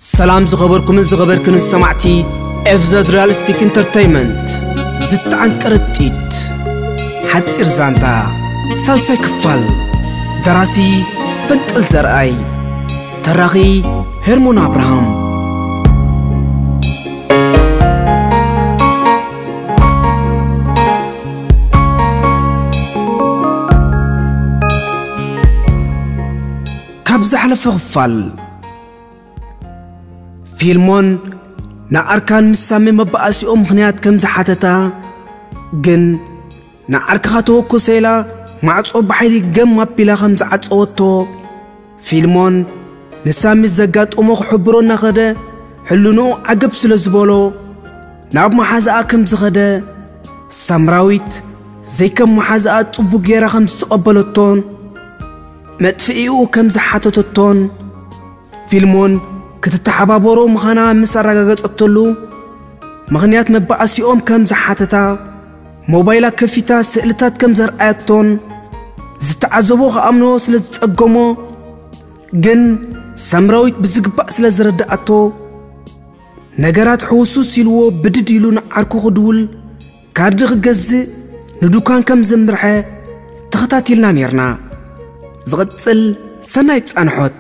ሰላም ዝኸበርኩምን ዝኸበርክንን ሰማዕቲ ኤፍዘድ ሪያሊስቲክ ኢንተርተይመንት። ዝጠዓን ቅርጢት ሓፂር ዛንታ ሳልሳይ ክፋል። ደራሲ ፈንቅል ዘርኣይ። ተራኺ ሄርሞን ኣብርሃም። ካብ ዝሓለፈ ክፋል ፊልሞን ንዓርካን ምስ ሳሚ መባኣሲኦም ምኽንያት ከም ዝሓተታ፣ ግን ንዓርክኻ ተወኩሰ ኢላ ማዕጾ ብሓይሊ ገም ኣቢላ ከም ዝዓጸወቶ፣ ፊልሞን ንሳሚ ዘጋጠሞ ክሕብሮ እናኸደ ሕልንኡ ዓገብ ስለ ዝበሎ፣ ናብ መሓዛኣ ከም ዝኸደ፣ ሳምራዊት ዘይከም መሓዛኣ ጽቡቕ ጌራ ከም ዝተቐበለቶን መጥፍኢኡ ከም ዝሓተተቶን፣ ፊልሞን ክትተሓባበሮ ምዃና ምስ ኣረጋገጸተሉ፣ ምኽንያት መባኣሲኦም ከም ዝሓተታ፣ ሞባይላ ከፊታ ስእልታት ከም ዘርኣየቶን፣ ዝተዓዘቦ ክኣምኖ ስለ ዝጸገሞ፣ ግን ሳምራዊት ብዝግባእ ስለ ዝረድኣቶ፣ ነገራት ሕውሱስ ኢልዎ ብድድ ኢሉ ንዓርኩ ክድውል ካርዲ ክገዝእ ንዱካን ከም ዘምርሐ ተኸታቲልና ኔርና። ዝቕጽል ሰናይ ጻንሖት።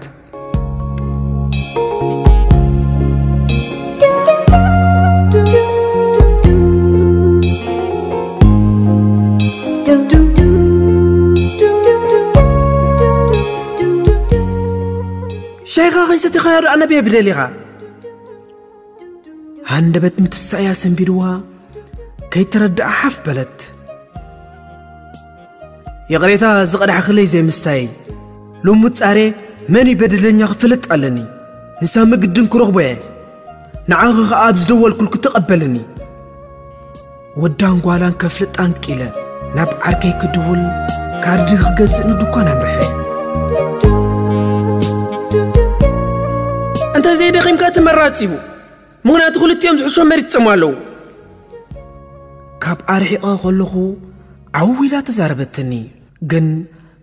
ሻይኻ ከይሰቲኻዮ ደኣ ነብየ ብደሊኻ? ሃንደበት ምትሳእያ ሰንቢድዋ ከይተረድኣ ሓፍ በለት። ይቕሬታ ዝቐዳሕክለይ ዘይምስታይ። ሎሚ ጻሬ መን እዩ በደለኛ ክፈልጥ ኣለኒ። ንሳሚ ግድን ክረኽቦ እየ። ንዓኺ ኸኣ ኣብ ዝደወልኩልኩ ተቐበልኒ። ወዳን ጓላን ከፍልጥ ኣንቂለ ናብ ዓርከይ ክድውል ካርዲ ክገዝእ ንድኳን ኣምርሐ። እንተ ዘይደኺምካ እቲ መራጺቡ። ምኽንያቱ ክልቲኦም ዝሕሾ መሪጾም ኣለዉ። ካብ ኣርሒቐ ከለኹ ዓው ኢላ ተዛረበትኒ። ግን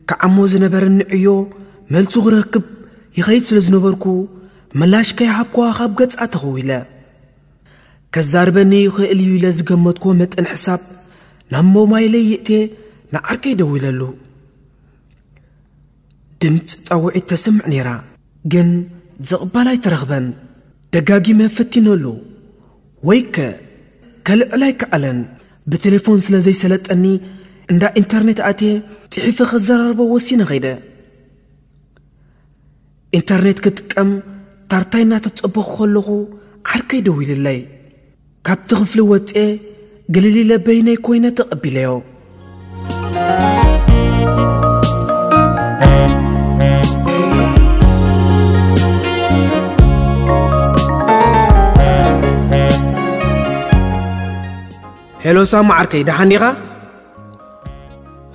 ክዓሞ ዝነበረኒ ዕዮ መልሱ ክረክብ ይኸይድ ስለ ዝነበርኩ፣ ምላሽ ከይሃብኩዋ ካብ ገጻ ተኸዊለ። ከዛርበኒ ይኽእል እዩ ኢለ ዝገመትኩዎ መጠን ሕሳብ ናብ ሞባይለይ ይእቴ ንዓርከይ ደዊለሉ። ድምፂ ፃውዒት ተስምዕ ነይራ፣ ግን ዝቕበል ኣይተረኽበን። ደጋጊመ ፈቲነሉ፣ ወይከ ከልዕል ኣይከኣለን። ብቴሌፎን ስለ ዘይሰለጠኒ፣ እንዳ ኢንተርኔት ኣትየ ፅሒፈ ከዘራርቦ ወሲነ ኸይደ። ኢንተርኔት ክጥቀም ታርታይ እናተጸበኹ ከለኹ ዓርከይ ደዊልለይ። ካብቲ ክፍሊ ወጽኤ ገለል ኢለ በይነይ ኮይነ ተቐቢለዮ። ሄሎ ሳማ ዓርከይ፣ ደሓን ዲኻ?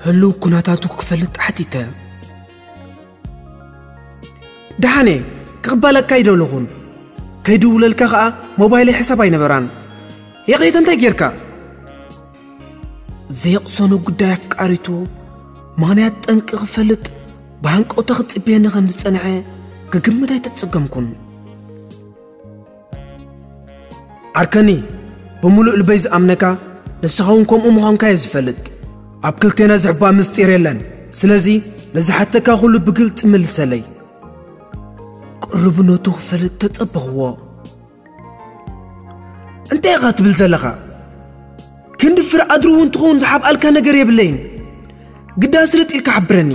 ህሉው ኩነታቱ ክፈልጥ ሓቲተ። ደሓነ፣ ክቕበለካ ኣይደለኹን። ከይድውለልካ ኸኣ ሞባይለይ ሕሳብ ኣይነበራን። ይቕሬታ እንታይ ጌርካ? ዘየቕሰኖ ጉዳይ ኣፍቃሪቱ ምኽንያት ጠንቂ ክፈልጥ ብሃንቀውታ ክጽበየኒ ከም ዝጸንሐ ክግምት ኣይተጸገምኩን። ዓርከኒ፣ ብምሉእ ልበይ ዝኣምነካ፣ ንስኻ እውን ከምኡ ምዃንካ እየ ዝፈልጥ። ኣብ ክልቴና ዝሕባእ ምስጢር የለን። ስለዚ፣ ንዝሓተካ ኩሉ ብግልጺ መልሰለይ። ቅርብነቱ ክፈልጥ ተጸበኽዎ። እንታይ ኢኻ ትብል ዘለኻ? ክንዲ ፍረ ኣድሪ እውን ትኸውን ዝሓብኣልካ ነገር የብለይን። ግዳ ስልጥ ኢልካ ሓብረኒ።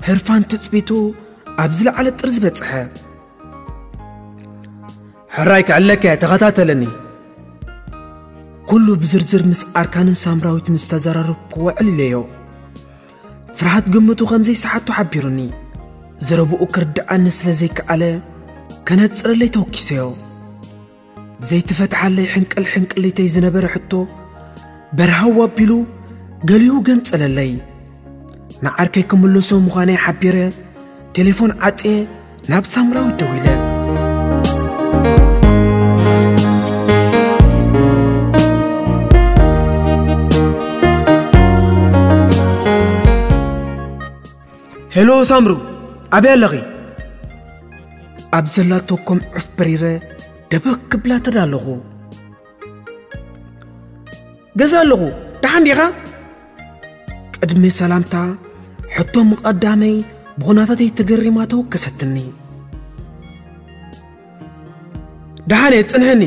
ህርፋን ትጽቢቱ ኣብ ዝለዓለ ጥርዚ በጽሐ። ሕራይ ክዕለካ እየ፣ ተኸታተለኒ። ኩሉ ብዝርዝር ምስ ኣርካንን ሳምራዊትን ዝተዘራረብክዎ ኣዕሊለዮ። ፍርሃት ግምቱ ከም ዘይሰሓቶ ሓቢሩኒ። ዘረብኡ ክርድኣኒ ስለ ዘይከኣለ፣ ከነጽረለይ ተወኪሰዮ። ዘይትፈትሓለይ ሕንቅል ሕንቅሊተይ ዝነበረ ሕቶ፣ በርሃው ኣቢሉ ገሊኡ ገንጸለለይ። ንዓርከይ ክምልሶ ምዃነይ ሓቢረ፣ ቴሌፎን ዓጽየ ናብ ሳምራዊት ደዊለ። ሄሎ ሳምሩ፣ ኣበይ ኣለኺ? ኣብ ዘላቶ ኮም ዑፍ በሪረ ደበክ ክብላ ተዳለኹ። "ገዛ ኣለኹ፣ ደሓን ዲኻ?" ቅድሚ ሰላምታ፣ ሕቶ ምቐዳመይ ብኹነታተይ ተገሪማ ተወከሰትኒ። "ደሓን እየ፣ ጽንሐኒ፣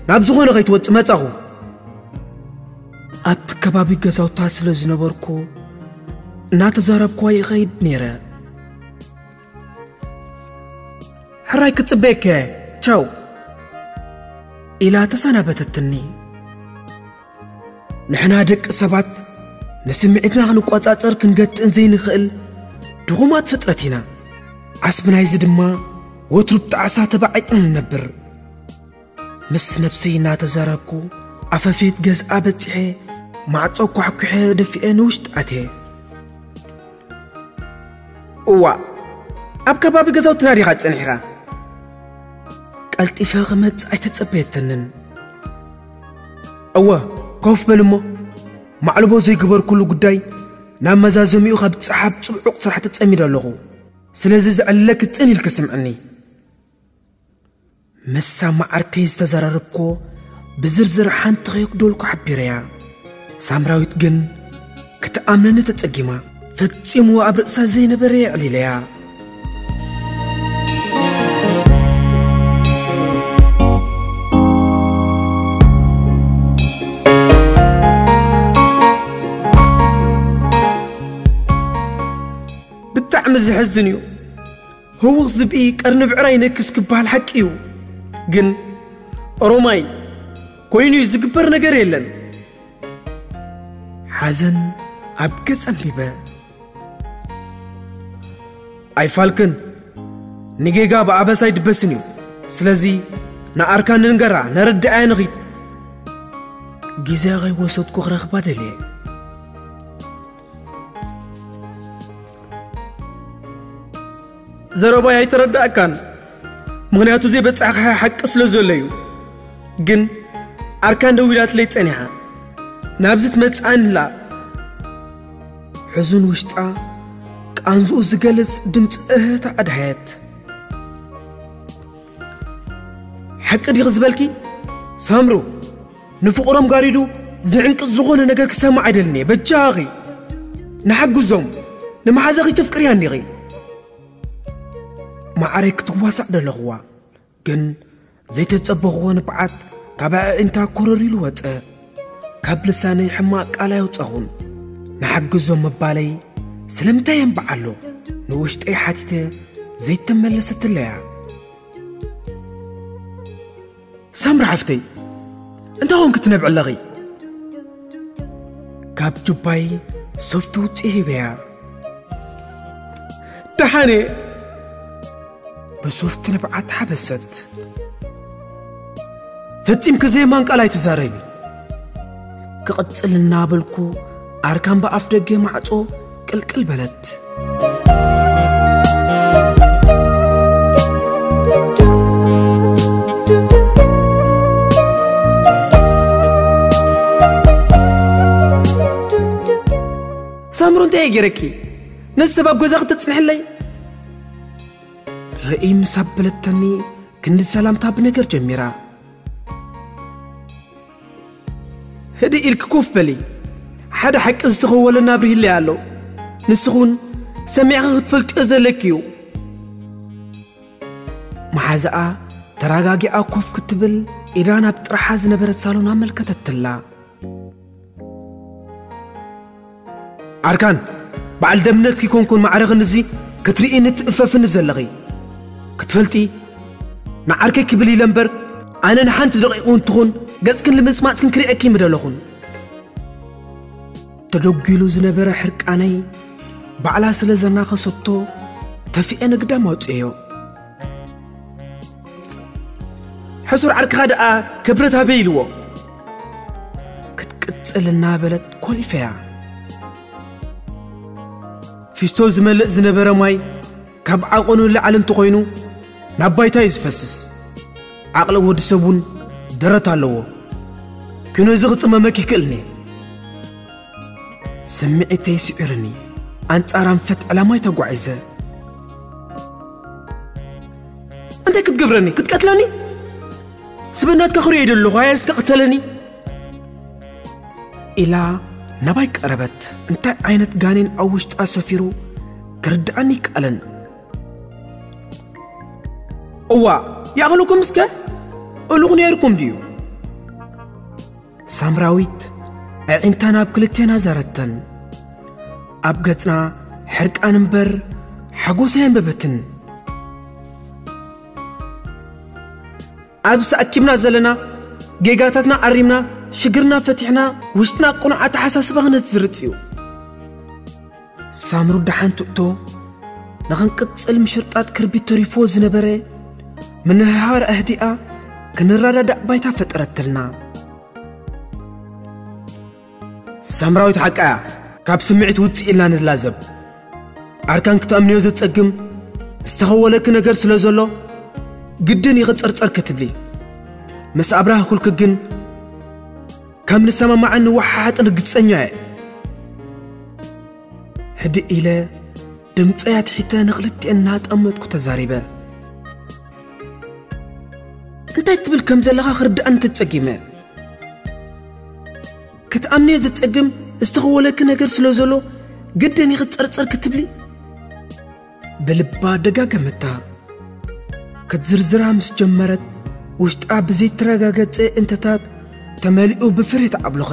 ናብ ዝኾነ ከይትወጽእ መጻኹ።" ኣብቲ ከባቢ ገዛውታ ስለ ዝነበርኩ፣ እናተዛረብኩዋ ይኸይድ ነይረ። "ሕራይ ክጽበየከ፣ ቻው!" ኢላ ተሰናበተትኒ። ንሕና ደቂ ሰባት ንስምዒትና ክንቆጻጸር ክንገትእን ዘይንኽእል ድኹማት ፍጥረት ኢና። ዓስቢ ናይዚ ድማ ወትሩ ብጣዕሳ ተባዒጥና ንነብር። ምስ ነብሰይ እናተዛረብኩ ኣፈፌት ገዝኣ በጺሐ ማዕጾ ኳሕኲሐ ደፊኤ ንውሽጢ ኣትየ። "እዋ፣ ኣብ ከባቢ ገዛውትና ዲኻ ጸኒሕካ?" ቀልጢፈ ክመጽእ ኣይተጸበየትንን። "እወ፣ ኮፍ በል እሞ፣ ማዕልቦ ዘይገበርኩሉ ጉዳይ ናብ መዛዘሚኡ ካብ ጸሓብ ጽብዑቕ ስራሕ ተጸሚደ ኣለኹ። ስለዚ ዘዕልለኪ ጽን ኢልኪ ስምዕኒ።" ምስ ሳማ ዓርከይ ዝተዘራረብኮ ብዝርዝር ሓንቲ ከየጉደልኩ ሓቢረያ። ሳምራዊት ግን ክትኣምነኒ ተጸጊማ። ፈጺሙ ኣብ ርእሳ ዘይነበረ የዕሊለያ። ብጣዕሚ ዘሕዝን እዩ። ህውኽ ዝብኢ ቀርኒ ብዕራይ ይነክስ ክበሃል ሓቂ እዩ። ግን ኦሮማይ ኮይኑ እዩ፣ ዝግበር ነገር የለን። ሓዘን ኣብ ገጽ ኣንቢበ። "ኣይፋልክን፣ ንጌጋ ብኣበሳ ኣይድበስን እዩ። ስለዚ ንኣርካን ንንገራ፣ ነረድኣያ ንኺድ።" ግዜ ከይወሰድኩ ክረኽባ ደልየ። "ዘረባይ ኣይተረዳእካን፣ ምኽንያቱ ዘይበጻሕካዮ ሓቂ ስለ ዘሎ እዩ። ግን ኣርካን ደዊላትለይ ጸኒሓ፣ ናብዚ ትመጽእ ኣንህላ?" ሕዙን ውሽጣ ቃንዝኡ ዝገልጽ ድምጺ እህታ ኣድሃየት። "ሓቂ ዲኺ ዝበልኪ? ሳምሩ፣ ንፍቕሮም ጋሪዱ ዝዕንቅጽ ዝኾነ ነገር ክሰምዕ ኣይደልን እየ። በጃኺ ንሓግዞም። ንመሓዛኺ ተፍቅርያ እንዲኺ?" ማዕረይ ክትዋሳእ ደለኹዋ፣ ግን ዘይተጸበኽዎ ንብዓት ካብ ኣዒንታ ኮረር ኢሉ ወጸ። ካብ ልሳነይ ሕማቕ ቃል ኣየውጻኹን። ንሓግዞም ምባለይ ስለምንታይ የንብዓሎ? ንውሽጠይ ሓቲተ ዘይተመለሰትለያ። "ሳምሪ ሓፍተይ፣ እንታይ ኾንኪ ትነብዒ ኣለኺ?" ካብ ጁባይ ሶፍቲ ውጽእ ሂበያ። "ደሓን እየ።" ብሶፍቲ ንብዓት ሓበሰት። "ፈጺምኪ ዘየማን ቃል ኣይትዛረቢ።" ክቕጽል እናበልኩ ኣርካን ብኣፍ ደገ ማዕጾ ቅልቅል በለት። "ሳምሩ፣ እንታይ እየ ገይረኪ? ነዚ ሰብ ኣብ ገዛ ክተጽንሕለይ?" ርእይ ምስ ኣበለተኒ ክንዲ ሰላምታ ብነገር ጀሚራ። "ህድእ ኢልኪ ኮፍ በሊ። ሓደ ሓቂ ዝተኸወለ ናብሪ ይህለይ ኣሎ። ንስኺ እውን ሰሚዕኺ ክትፈልጥዮ ዘለኪ እዩ።" መሓዛኣ ተረጋጊኣ ኮፍ ክትብል ኢዳ ናብ ጥርሓ ዝነበረት ሳሎን ኣመልከተትላ። "ኣርካን፣ በዓል ደምነትኪ ኮንኩን ማዕረኽን እዚ ክትርእይኒ ትእፈፍኒ ዘለኺ። ክትፈልጢ፣ ንዓርከይ ክብል ኢለ እምበር፣ ኣነ ንሓንቲ ደቂቕ እውን ትኹን ገጽክን ልምጽማጽክን ክርእየኪ ምደለኹን።" ተደጒሉ ዝነበረ ሕርቃነይ ባዕላ ስለ ዘናኸሰቶ፣ ተፊኤ ንግዳም ኣውጽኤዮ። "ሕሱር ዓርክኻ ደኣ ክብረት ኣበይ ኢልዎ?" ክትቅጽል እናበለት ኮሊፈያ። ፊስቶ ዝመልእ ዝነበረ ማይ ካብ ዓቐኑ ንላዕሊ እንተኾይኑ ናብ ባይታ እዩ ዝፈስስ። ዓቕሊ ወዲ ሰብ እውን ደረት ኣለዎ። ኪኖ እዚ ክጽመመኪ ይክእልኒ። ስምዒተይ ስዒሩኒ፣ ኣንጻር ኣንፈት ዕላማይ ተጓዒዘ። እንታይ ክትገብረኒ? ክትቀትለኒ? ስብእናትካ ክርእዮ ደለኹ፣ ኣየ እስከ ቅተለኒ። ኢላ ናባይ ቀረበት። እንታይ ዓይነት ጋኔን ኣብ ውሽጣ ሰፊሩ ክርድኣኒ ይከኣለን። እዋ፣ ይኣኽለኩም እስከ? እሉኹ ነይርኩም ድዩ? ሳምራዊት ኣዒንታ ናብ ክልቴና ዛረተን። ኣብ ገጽና ሕርቃን እምበር ሓጎስ ኣየንበበትን። ኣብ ሰኣኪብና ዘለና ጌጋታትና ኣሪምና ሽግርና ፈቲሕና ውሽጥና ቅኑዕ ኣተሓሳስባ ክነዝርጽ እዩ። ሳምሩ ደሓን ትእቶ ንኽንቅጽል ምሽርጣት ክርቢት ተሪፎ ዝነበረ ምንህሃር ኣህዲኣ ክንረዳዳእ ባይታ ፈጠረትልና። ሳምራዊት ሓቃያ ካብ ስምዒት ውፅእ ኢልና ንላዘብ። ኣርካን ክትኣምንዮ ዘጸግም ዝተኸወለኪ ነገር ስለ ዘሎ ግድን ይኽጸርጸር ክትብሊ ምስ ኣብራህኩልኪ ግን ከም ንሰማማዕን ንወሓሓጥን ርግጸኛ እየ። ህድእ ኢለ ድምፀይ ኣትሒተ ንኽልቲኤን እናጠመጥኩ ተዛሪበ። እንታይ ትብል ከም ዘለኻ ክርድኣኒ ተጸጊመ። ክትኣምንዮ ዘጸግም ዝተኸወለኪ ነገር ስለ ዘሎ ግድን ይኽጸርጸር ክትብሊ ብልባ ደጋገመታ። ክትዝርዝራ ምስ ጀመረት ውሽጣ ብዘይተረጋገጸ እንተታት ተመሊኡ ብፍርህት ኣብሉኸ።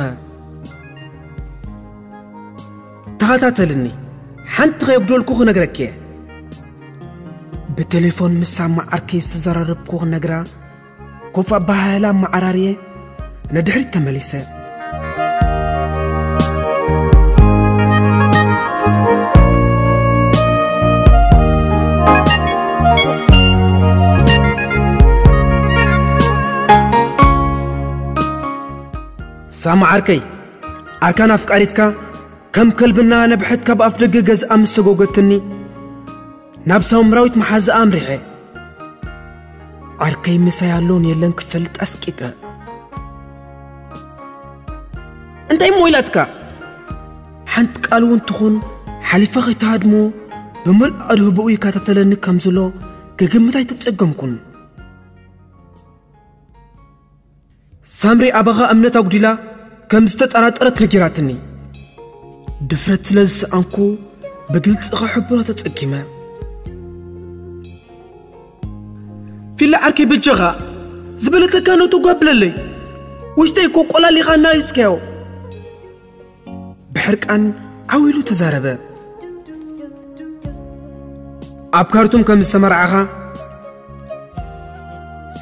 ተኸታተልኒ፣ ሓንቲ ከየጉደልኩ ክነግረኪ እየ። ብቴሌፎን ምስ ሳማ ዓርከይ ዝተዘራረብኩ ክነግራ ኮፍ ኣባሃህላ መዓራርየ ንድሕሪት ተመሊሰ። ሳማ ዓርከይ፣ ኣርካን ኣፍቃሪትካ ከም ከልብና ነብሐት ካብ ኣፍ ደገ ገዝኣ ምስ ሰጎገትኒ ናብ ሳምራዊት መሓዛኣ ኣምሪሐ። ዓርከይ ምሳይ ኣሎን የለን ክፈልጥ ኣስቂጠ። እንታይ እሞ ኢላትካ? ሓንቲ ቃል እውን ትኹን ሓሊፋ ከይትሃድሞ ብምልእ ኣድህቦኡ ይከታተለኒ ከም ዘሎ ክግምት ኣይተጸገምኩን። ሳምሪ ኣባኻ እምነት ኣጉዲላ ከም ዝተጠራጠረት ነጊራትኒ። ድፍረት ስለ ዝሰኣንኩ ብግልጺ ክሕብሮ ተጸጊመ። ፊላ ዓርከይ በጃኻ ዝበለተካ ነቱ ጓብለለይ። ውሽጠይ እኮ ቆላሊኻ እናዩጽካዮ። ብሕርቃን ዓው ኢሉ ተዛረበ። ኣብ ካርቱም ከም ዝተመርዓኻ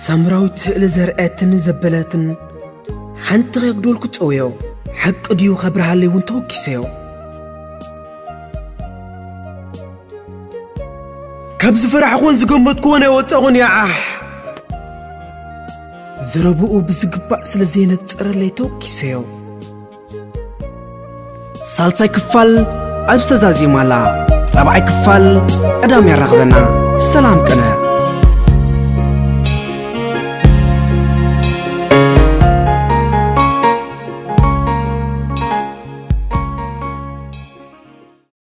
ሳምራዊት ስእሊ ዘርኣየትን ዘበለትን ሓንቲ ከየጉደልኩ ጸውዮ። ሓቂ ድዩ ከብርሃለይ እውን ተወኪሰዮ። ካብ ዝፈራሕኩን ዝገመትኩዎን ኣይወጻኹን። ያዓሕ። ዘረብኡ ብዝግባእ ስለ ዘየነጸረለይ ተወኪሰዮ። ሳልሳይ ክፋል ኣብ ዝተዛዜማላ ራብዓይ ክፋል ቀዳም ያራኽበና። ሰላም ቅነ።